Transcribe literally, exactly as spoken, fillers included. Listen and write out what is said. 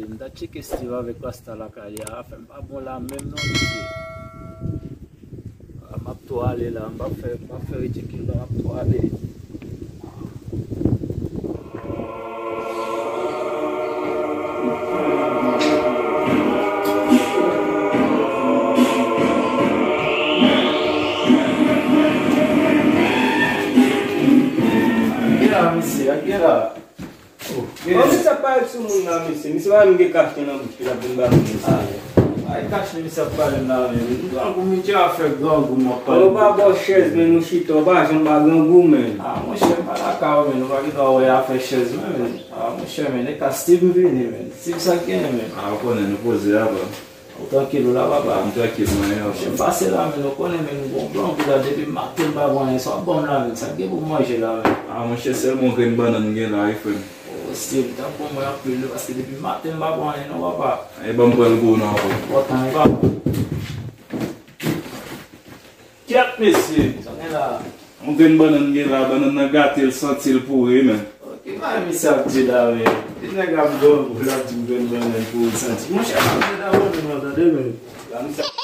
M ta tcheke Steve avèk rasta lakay li a, afè m pa bon la menm non, mesye. A, m ap tou ale la, m p ap fè, m p ap fè ridikil non, m ap tou ale. Gen la, mesye, gen la. Oh, bon, men sa parèt sou moun la, mesye. Misye pa menm gen kach nan bouch li, l ap vin ba nou, mesye. Ah, ay kach li, misye ap pale m la, men. Grangou, misye a fè grangou, m ap pale. Ou pa bò chèz, men, ou chita, ou pa janm pa grangou, men. Ah, monchè, m pa lakay ou, men. Ou pa gentan wè afè chèz, men, men. Ah, monchè, men, e ka Steve m vini, men. Steve sa k genyen, men. Ah, ou konnen nou poze a, bro. Ou trankil ou la, papa? M trankil mwen, an. Monchè, m pase la, men, ou konnen, men, m gon plan pou la, depi maten m pa pran anyen, sa w ap ban m la, men, sa k gen pou m manje la, men? Ah, monchè, sèlman yon grenn bannann m gen la, wi, frè m. Oh, Steve, tanpri mwen anpil, wi, paske depi maten m pa pran anyen, non, papa. E ban m pran l pou ou, non, papa. Bon, tan, wi, papa. Kèt, mesye! Sa gen la? Yon grenn bannann gen la, bannann nan gate l, santi l pouri, men. Ok, pa misye ap di la, men. Ti nèg ap grangou, l ap di m grenn bannann pouri santi. Monchè, pa mete abòne non, tande, men. La, misye ap